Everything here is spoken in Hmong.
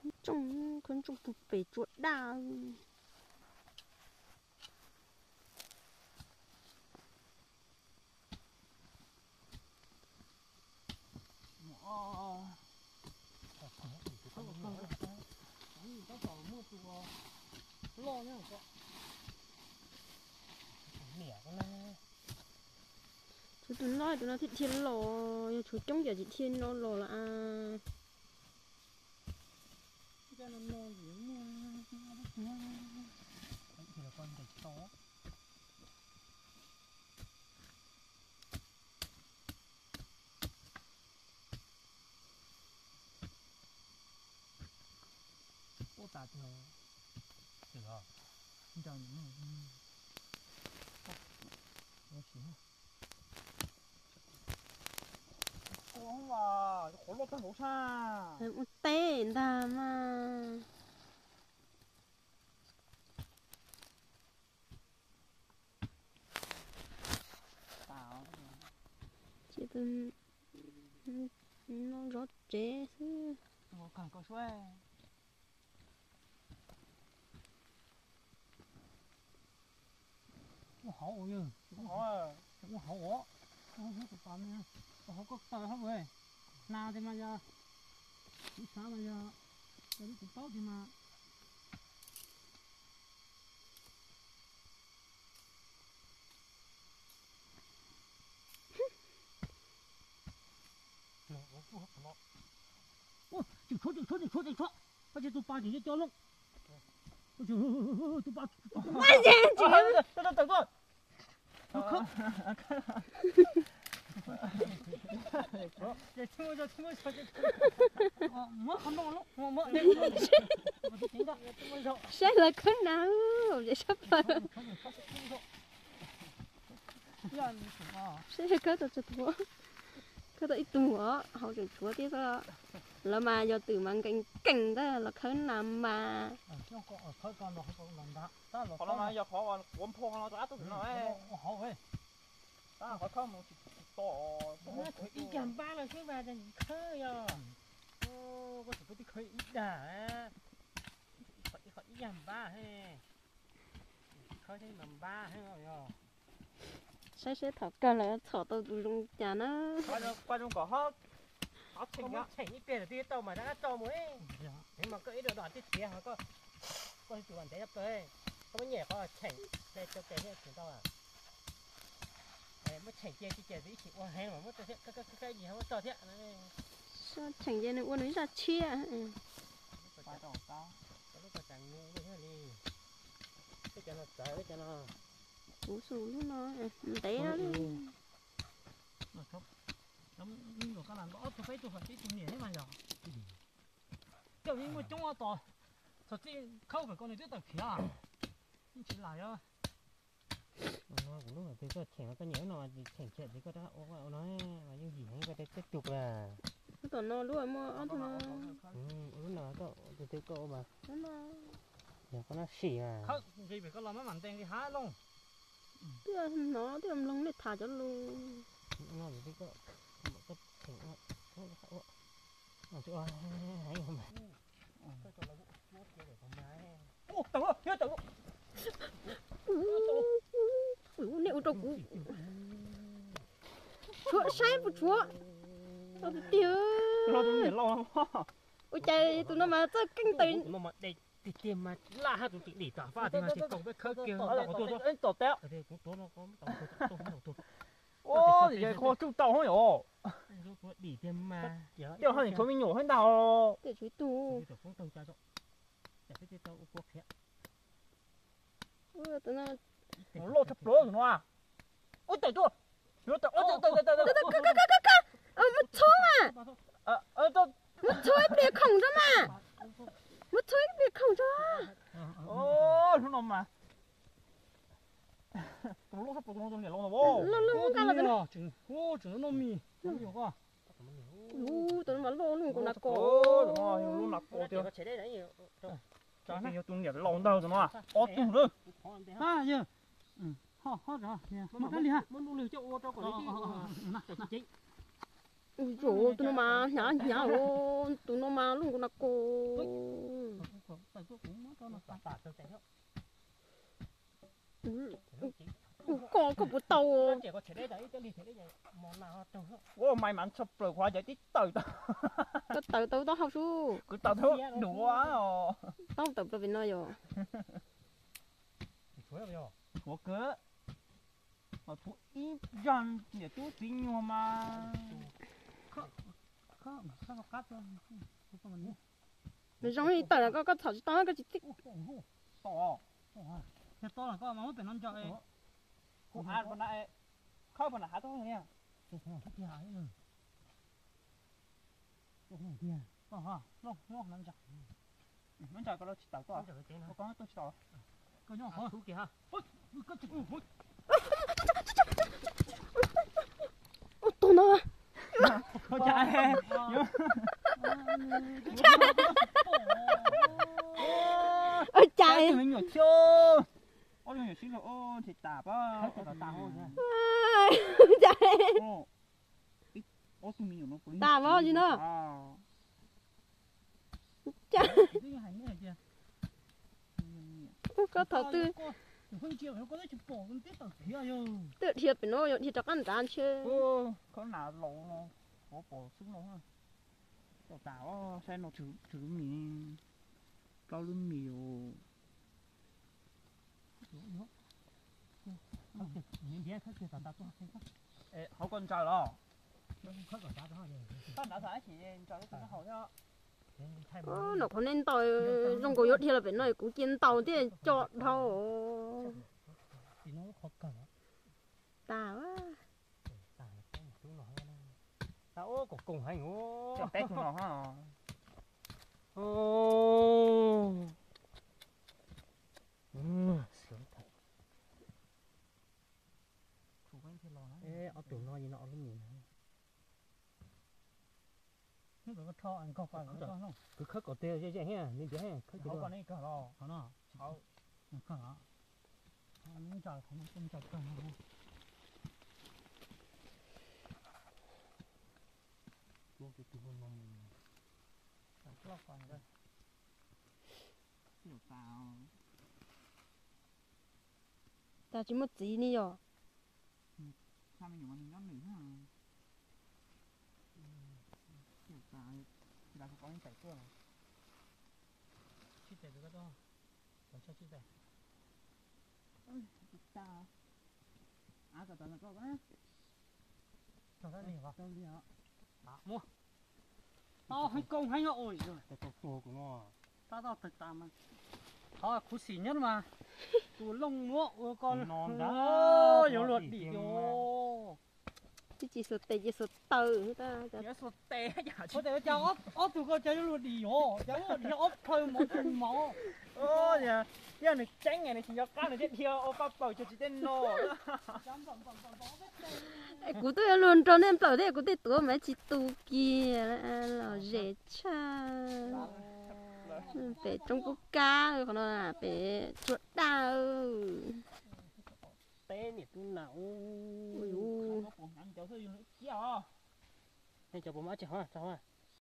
Ntsooj, khawb ntsooj puag pem tsua daj. Tshuav tus no, tus no thiaj dhia los, yog tshuav coob yam tsis dhia no los lawm as. Ua tas tiag, nrog ua si. Qhov loj tag npaum sab. Ua teb ntag mas. Ces tus no zov tsev xwb. Ua hauv, ua hauv, ua hauv os. Ua hauv koj taw hauv, hnav tiag mas yog, kuv xav mas yog, yog li kuv paub tiag mas. Tseem tshuav, tseem tshuav, tseem tshuav, tseem tshuav. Koj tsis tus pas tseem co loo. Tus pas, tus pas. Saib lawv khawb na, sab plaws. Saib khawb tau tsawg tus, khawb tau ib tug os, hauv tseem tshuav thiab xwb. Lawv mas yog twm mas nkees nkees ntag, los khawb na mas. Qhov no mas yog qhov quav nphoo no rov qab tuaj no. Ib yag npab los xwb mas khawb yog. Koj tsis pub tib khawb ib dag, ib qho ib yag npab, khawb thiab mas npab yog. Saib seb thaum kawg lawv txhom tau tus zoo cas na. Koj zoo kom ho cheem ib pliag twb tau mas rov qab tso mus. Mas koj ib do do tib tiav ho koj, koj tus ntev plaws, koj muab nyiam qhov cheem, hle rau tes thiaj cheem tau. Muab cheem cia tsis ces ib chim ua heev mas muab tso thiab, kab yig muab tso thiab. Cheem ces nws ua nws ib zaj tshiab. Lub ko tas ngu li thiab li. Lub cov no txawv, lub cov no. Kuv xum lub no ntev no li. Nyuam qab lam nto ob tug peb tug, ib tug niam thiab mas yog. Coj yeej muaj coob tos, txog txij khawb kom nws twb tawm khiav. Yeej tsis lam yog. Kuv lub twg koj cheem, koj nyiam lub no ces cheem kiag ces koj rov ua ua no mas yeej yim heev, koj tej teb tug lawm. Lub tom no lub muaj ob tug no. Lub no koj tus twg koj ua mas. Yog koj noj sim mas. Khawb nqis pem koj los maj mam ntes nqis hav loo. Twb hnov twb mloog nej tham cov lus. Nej ua rau kuv tshuav saib puas tshuav. Tiag, ua cas tus no mas txawj keej taw. Tiag tiag mas laj hab, tus twm dim tam faj tiag mas tsis tau peb khawb kiag. Ua, qhov tsuj tau hab yom. Tej ho nim tshuav me nyuam hab ntag. Tej tshuav ib tug. Loj tshaj plaws tus no. Ub, tawm tuaj. Muab txhob mas. Muab txhob ib pliag khoom tso mas. Muab txhob ib pliag khoom tso. Hnub no mas tus loj tshaj plaws tus no tus niam laus no. Loj loj nqa los. Tseem noj mis. Ub, tus no mas loj loj nkaus nas kos. Yog tus niam laus ntag tus no, ob tug lawm. Yog, ho ho, muab kab li ha. Tus no mas hnyav hnyav, tus no mas lub nkaus nas kos. Koj, koj puas tau? Ua mais mas tshaj plaws, kuv cov tib tawm tau. Koj tawm tau taub hau sub. Kuv tawm tau duav os. Taub tawm plaws pem no yom. Huav kawg. Mas pub ib zag niam tub txiv nyuag mas. Nws zoo li tawm los koj, koj txhom tsis tau, koj tsis txij. Khawb pov nam hav tod niag. Ntsa koj los tsis tawm koj, koj tsis tawm. Tus no. Cas me nyuam thiab. Ob nyuam sib laug nthi tas pab. Cas ob tug me nyuam no tas pab li no. Cas koj thaum twg twb dhia pem no yog dhia rov qab nrad ntshe. Khob nas laus no, pov pom xwb no. Tau tas os, saib no tsw lub mis, plaub lub mis os. Hauv koj ntsaws los? Tab nrad txog ib chim ntsaws tus no haus thiab. Nom qhov nej ntau zoo nkaus yuav dhia los pem no kuv cia ntau thiaj co dhau. Tas. Kom koom heev. Ob tug no no ob lub mis. Kuv khawb kom tiag ze ze thiab, nws ntiav khawb tiag. Tas tsis muaj txiv ni yom. Tau heev koob heev os. Tab tau tawg tas mas. Qhov khuv xim nyob mas tus looj muab ua ko no yuav luag dim os. Tib ci xuas tes ci xuas taw. Ua tes cas ob tug ko cas yuav luag dim os, cas luag dim ob plhaw mov tsis mov. Yog nws ceeb nws tsis nco qab nws thiaj dhia ua paj paws cog tsis tej no. Kuv twb yuav luag nrog nej nplawm thiab kuv tej tuav mas tsis tu kiag los zem tshaj. Pem roob kub kab qhov no pem tsuag daj. Teb niam tub na. Cov puas mas tsis hov.